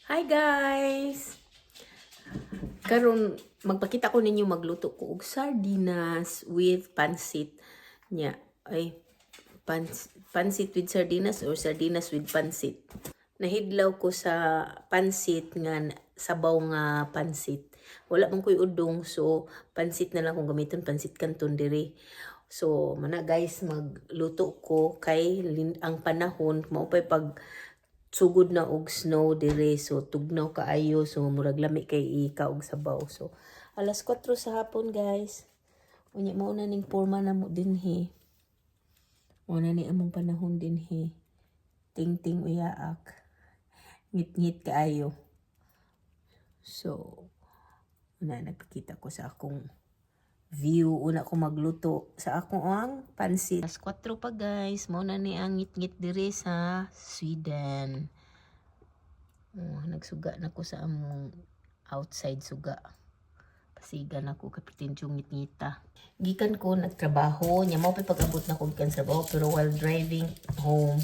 Hi, guys! Karon magpakita ko ninyo magluto ko og sardinas with pansit nya. Ay, pansit with sardinas or sardinas with pansit. Nahidlaw ko sa pansit nga sabaw nga pansit. Wala man ko'y udong, so pansit na lang kung gamiton, pansit canton diri. So mana, guys, magluto ko kay ang panahon mao pay pag sugod na og snow dire, so tugnaw kaayo, so murag lami kay ika og sabaw. So alas 4 sa hapon, guys. Unya mao na ning porma na mo dinhi. Mao na ni among panahon dinhi. Ting-ting uyaak. Ngit-ngit kaayo. So una nagpakita ko sa akong view, una ko magluto sa akong ang pansit. Alas 4 pa, guys. Mao na ni ang ngit-ngit dire sa Sweden. Oh, nagsuga na ko sa among outside suga. Pasiga na ko kay pertinsyong ngit-ngita. Gikan ko nagtrabaho, nya mao pa pag-abot na ko gikan sa trabaho, pero while driving home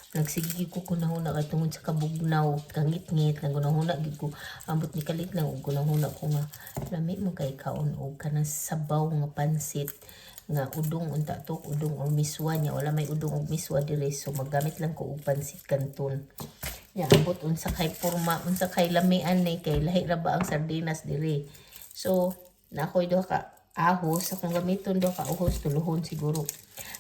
nagsige ko kunahuna kay tungod sa kabugnaw, kangit-ngit, nagunahuna gid ko, ambot ni kalit lang og gunahuna ko nga lami mo kay kaon og kanang sabaw nga pansit nga udong unta to, udong or miswa. Nya wala may udong og miswa dire, so maggamit lang ko og pansit canton. Nya ambot unsa kay porma, unsa kay lamian ni, kay lahi ra ba ang sardinas dire. So na ako'y duha ka ahos akong gamiton, duha ka ahos, tuluhon siguro.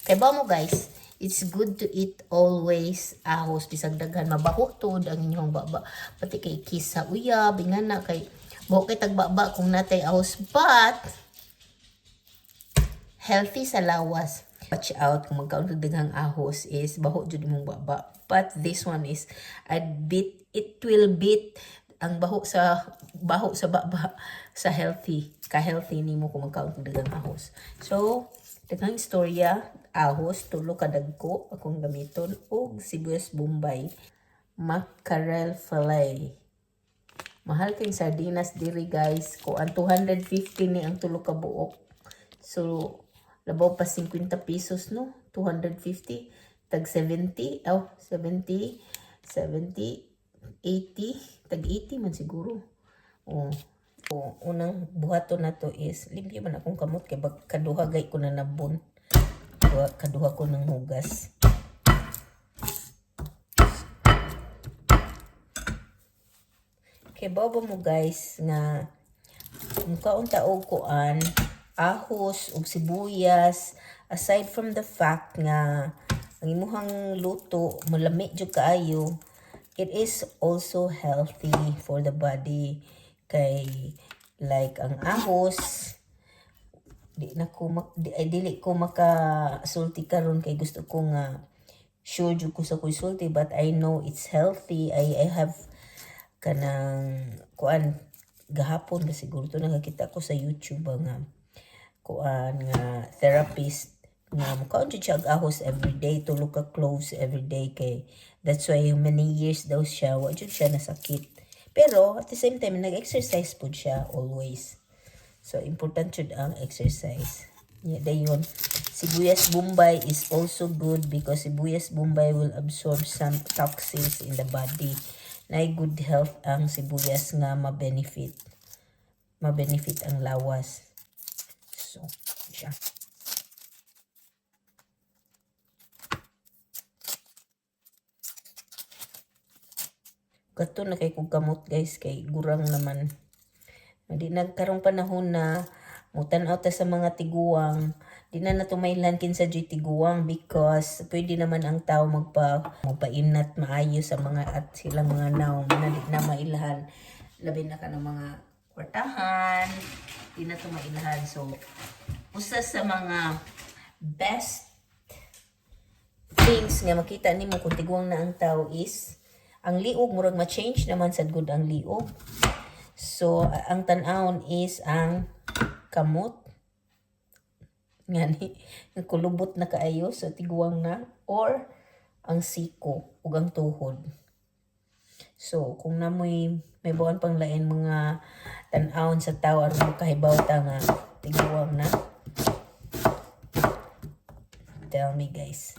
Kay ba mo, guys, it's good to eat always ahos bisag daghan, mabaho tuod ang inyong baba, pati kay kiss sa uyab ingana, kay buho kay tagbaba kung natay ahos, but healthy sa lawas. Watch out kung magkaon kag daghang ahos is baho jud imong baba. But this one is a bit, it will beat ang baho sa baba sa healthy. Ka-healthy nimo kung magkaon kag daghang ahos. So, daghang istorya, ahos tulo ka dagko akong gamiton og sibuyas bombay, mackerel fillet. Mahal kay sardinas diri, guys. Ko ang 250 ni ang tulo ka buok. So labaw pa 50 pesos, no? 250 tag 70, oh, 70, 70, 80, tag 80 man siguro. Oh. Oh, unang buhaton na to is limpyo man akong kamot kay bag kaduha gay ko na nabon. Duha, kaduha ko ng hugas. Kay baba mo, guys, nga mukaon ta og kuan, ahos ug sibuyas, aside from the fact nga ang imuhang luto malami jud kaayo, it is also healthy for the body kay like ang ahos, di na ko di, ay, dili ko makasulti karon kay gusto ko nga sure jud ko sa koy sulti, but I know it's healthy. I have kanang kuan gahapon ba siguro to, nakakita ko sa YouTube ba nga kuan nga therapist nga mukaon jud siya og ahos everyday, tulo ka cloves everyday, kay that's why many years daw siya wa jud siya nasakit. Pero at the same time nag-exercise pud siya always, so important jud ang exercise. Yeah, dayon sibuyas bombay is also good because sibuyas bombay will absorb some toxins in the body. Na good health ang sibuyas nga ma-benefit ang lawas. So siya. Kato na kay kog kamot, guys, kay gurang naman. Di nagkarong panahon na mutan-aw ta sa mga tiguang, di na nato mailhan kinsa juy tiguang because pwede naman ang tao magpainat maayo sa mga at silang mga naong na di na mailhan, labi na ka ng mga kwartahan, di na to mailhan. So usa sa mga best things nga makita nimo kung tiguang na ang tao is ang liog, murag ma-change naman sad gud ang liog. So ang tan-awon is ang kamot ngani nga kulubot na kaayo, so tiguang na, or ang siko ug ang tuhod. So kung namoy may buwan pang lain mga tan-awon sa tao aron makahibaw ta nga tiguang na, tell me, guys.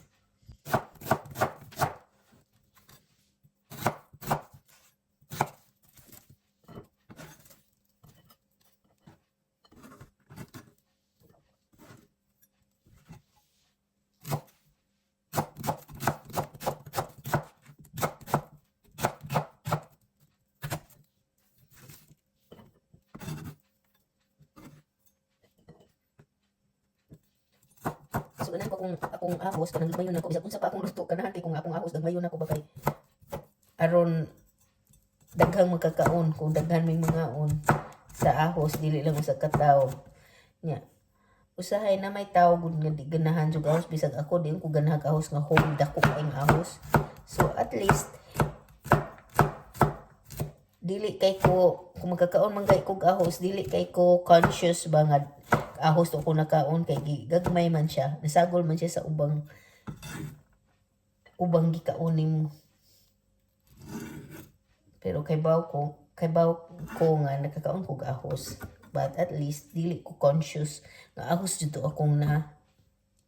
So ganahan ko kung akong ahos kanang gagmayon nako, bisag unsa pa akong luto, ganahan kay kung akong ahos gagmayon nako ba, kay aron daghang magkakaon, kung daghan may mangaon sa ahos, dili lang usa ka tawo nya. Usahay na may tao gud nga di ganahan jud ahos, bisag ako di ko ganahan ahos nga whole, dako kaayong ahos. So at least dili kay ko, kung magkakaon man kay kog ahos, dili kay ko conscious ba nga ahos to ko nakaon, kay gagmay man siya, nasagol man siya sa ubang ubang gikaon nimo. Pero kay baw ko nga nakakaon kog ahos, but at least dili ko conscious nga ahos jud to akong na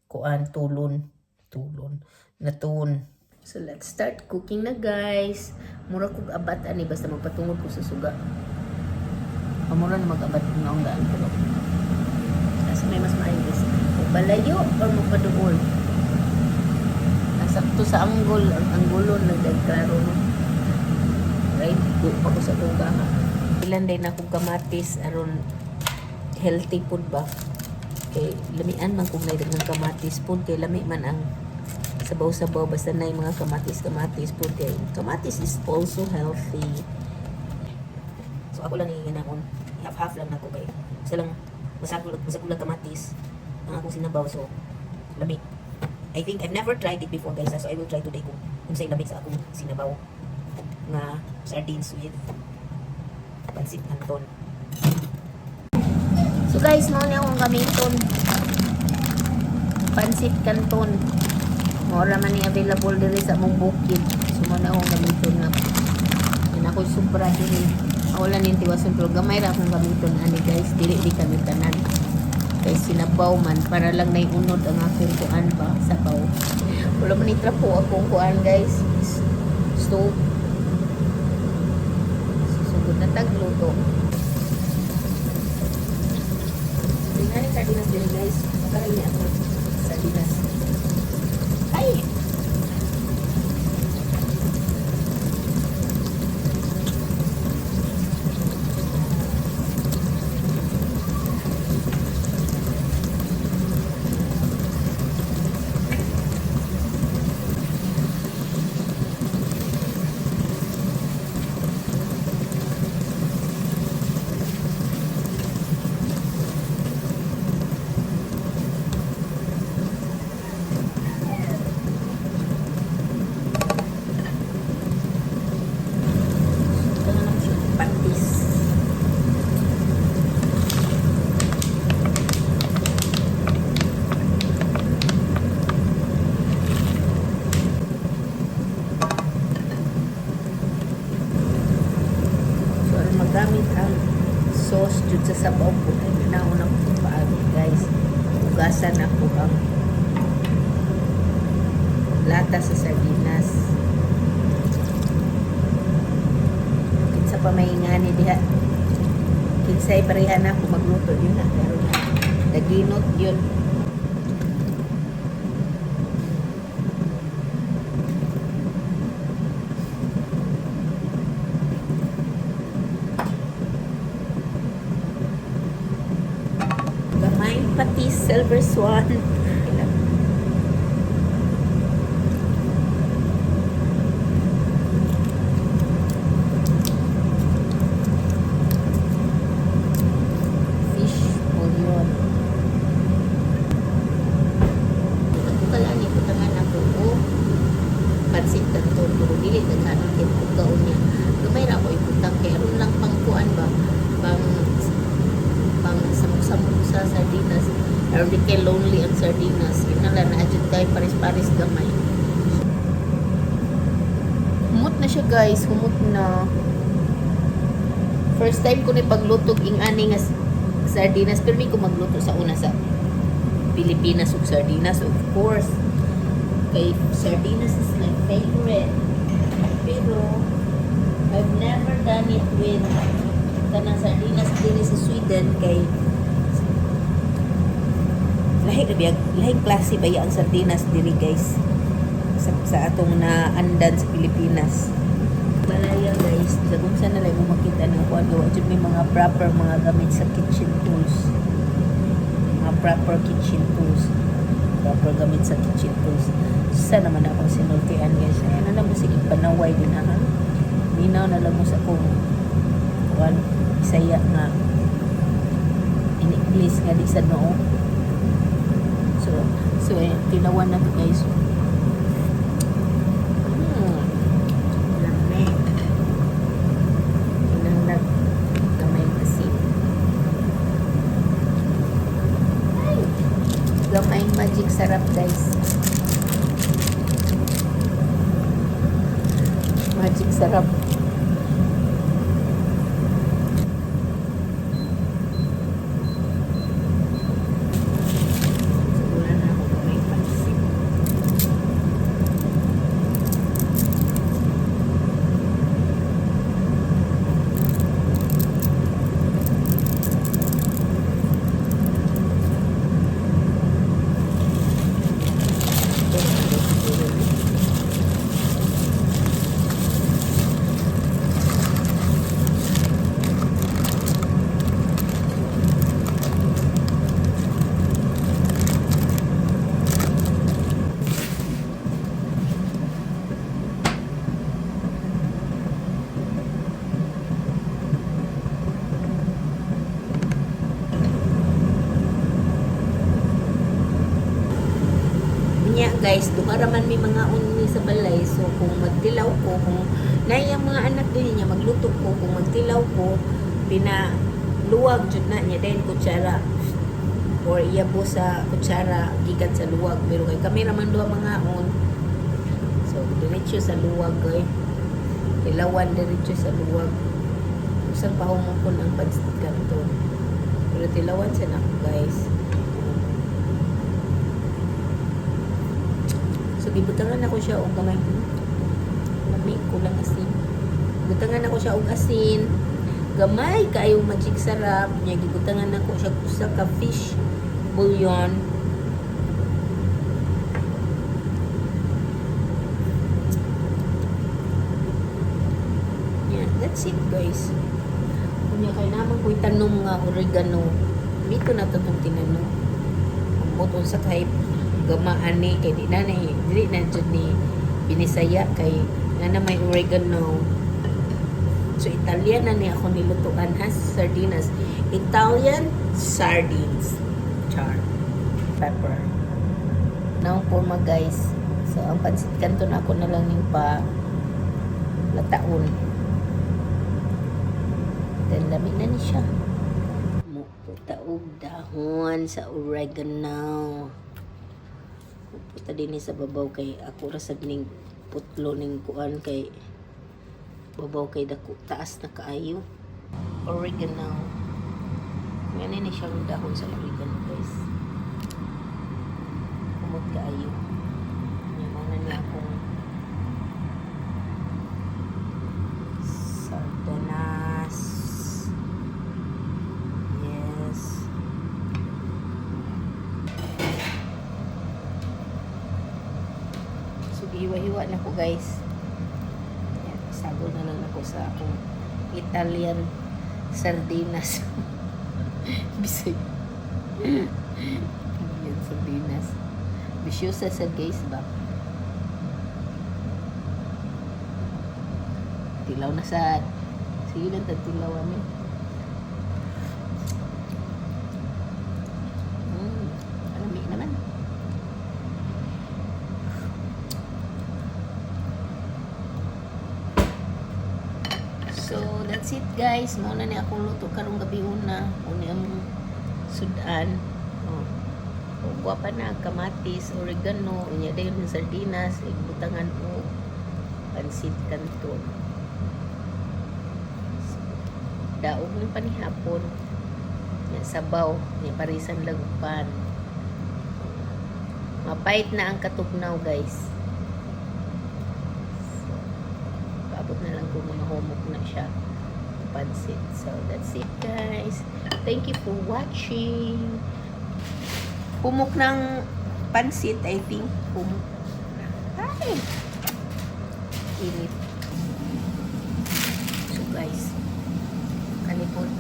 kuan, tulon tulon natun. So let's start cooking na, guys. Mura kog abat ani, basta magpatungod ko sa suga. Pamura na mag-abat ng naong daan, pero asa may mas maayo, guys? Balayo or magpaduol? Nasakto sa anggol, ang anggulon nagdagklaro, no? Right, go pa ko sa akong kaha. Ilan din akong kamatis aron healthy food ba? Kay lamian man kung ng kamatis food, kay lami man ang sabaw-sabaw basta na yung mga kamatis-kamatis food, kay kamatis is also healthy. So ako lang hihinahon. Half-half lang nako kay isa lang masagol masagol lang kamatis ang akong sinabaw, so lami. I think I've never tried it before, guys, so I will try today kung unsay lami sa akong sinabaw nga sardines with pansit canton. So guys, mao ni akong gamiton. Pansit canton. Mao ra man ni available diri sa among bukid. So mao na akong gamiton nga. Yan ako sobra diri. Ako lang ning tiwason, pero gamay ra akong gamiton ani, guys. Dili di kami tanan. Kay sinabaw man, para lang unod ang akong kuan ba, sabaw. Wala man trapo akong kuan, guys. Stove. Susugod na tagluto. Tingnan ni sardinas diri, guys. Makaral niya ako. Sardinas. Ay! Ito na lang siya. Patis. So, aron magamit ang sauce jud sa sabaw po, ay nauna ko paagi, guys. Hugasan ako ang lata sa sardinas. Kinsa pa may ngani diha? Kinsay pareha na ako magluto yun na. Pero na, naginot yun. Gamay patis, Silver Swan. Fish bouillon. Nagkukalaan ni butangan ako o pansit canton, pero dili daghanon kay pugkaon niya. Gamay ra ako ibutang kay aron lang pang kuan ba, pang pang samok-samok sa sardinas. Aron di kay lonely ang sardinas. Kinahanglan naa jud kay pares-pares gamay. Humot na siya, guys, humot na. First time ko ni paglutog ing ani nga sardinas, pero may ko magluto sa una sa Pilipinas ug sardinas, of course. Kay sardinas is my favorite. Pero I've never done it with kanang sardinas diri sa Sweden kay lahi ra biyag, lahi klase ba ang sardinas diri, guys, sa atong naandan sa Pilipinas. Balaya, guys, sa kung saan na lang mo makita ng kuan, gawa jud may mga proper mga gamit sa kitchen tools. Mga proper kitchen tools. Proper gamit sa kitchen tools. Sa naman akong sinultian, guys. Ayan na lang mo, sige panaway din ha. Minaw na lang mo sa akong kuan, Bisaya nga in English nga di sa noo. So eh, tilawan na to, guys. Lami. Kinahanglan gamay asin. Ay, gamay Magic Sarap, guys. Magic Sarap. So, wala na ako gamay pansit. Ito, ano siguro ni? Unya guys, duha ra man may mga unni sa balay. So kung magtilaw ko, kung naay ang mga anak din niya magluto ko, kung magtilaw ko, pina luwag jud na niya dayon kutsara or iyabo sa kutsara gikan sa luwag, pero kay kami ra man duha mga on, so diretso sa luwag kay tilawan, diretso sa luwag. Usang pahumukon ang pansit canton, pero tilawan sa nako, guys. So gibutangan ako siya og gamay. Lami, kulang asin. Butangan ako siya og asin. Gamay kaayo Magic Sarap. Nya gibutangan ako siya og usa ka fish bouillon. Yeah, that's it, guys. Kunya kay naman ko'y tanom nga oregano. Mito na to tong tinanom. Ambot unsa kay gamaan ni, kay di na ni dili na jud ni binisaya kay na na may oregano. So Italian na ni ako nilutuan ha, sardinas. Italian sardines. Char. Pepper. Now forma, guys. So ang pansit canton ako na lang yung pa lataon. Then lami na ni siya. Muputa og dahon sa oregano. Puta din ni sa babaw kay ako ra sad ning putlo ning kuan kay babaw kay dako taas na kaayo. Oregano. Ngani ni siyang dahon sa oregano, guys. Kumot kaayo. Nya mao na ni akong sardinas. Yes. So, gihiwa-hiwa na ko, guys. Yan, sagol na lang ako sa akong Italian sardinas. Bisay. Italian sardinas. Bisyosa sa guys ba? Tilaw na sa. Sige lang, tatilaw ani. Alami naman. So, that's it, guys. Mao na ni akong luto karong gabi una. Uni ang sudan. Oh. Oh, gwapa na kamatis, oregano, unya dayon yung sardinas, ibutangan og pansit canton. So, daog ng panihapon. Nya sabaw, nya parisan lagpan. Mapait na ang katugnaw, guys. So, paabot na lang kung mahumok na siya pansit. So, that's it, guys. Thank you for watching. Humok ng pansit, I think. Humok. Ay! Init. So, guys. Kalipot.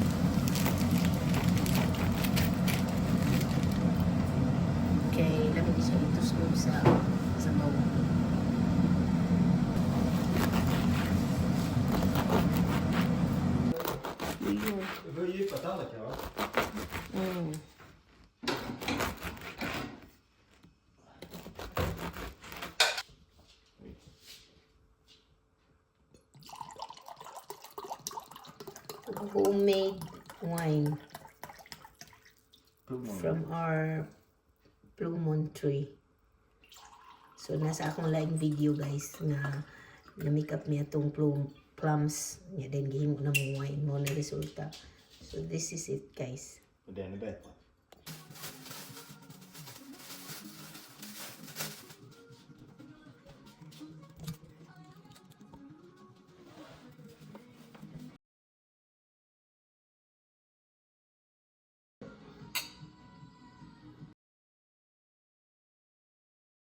Okay, lamig siya. Klippa tallrikar, va? Mm. Homemade wine Plommon. from our plumon tree. So nasa akong laing video, guys, nga na make up niya tong plums niya, then gihimo na mo wine mo na resulta. So this is it, guys. Och den är bättre.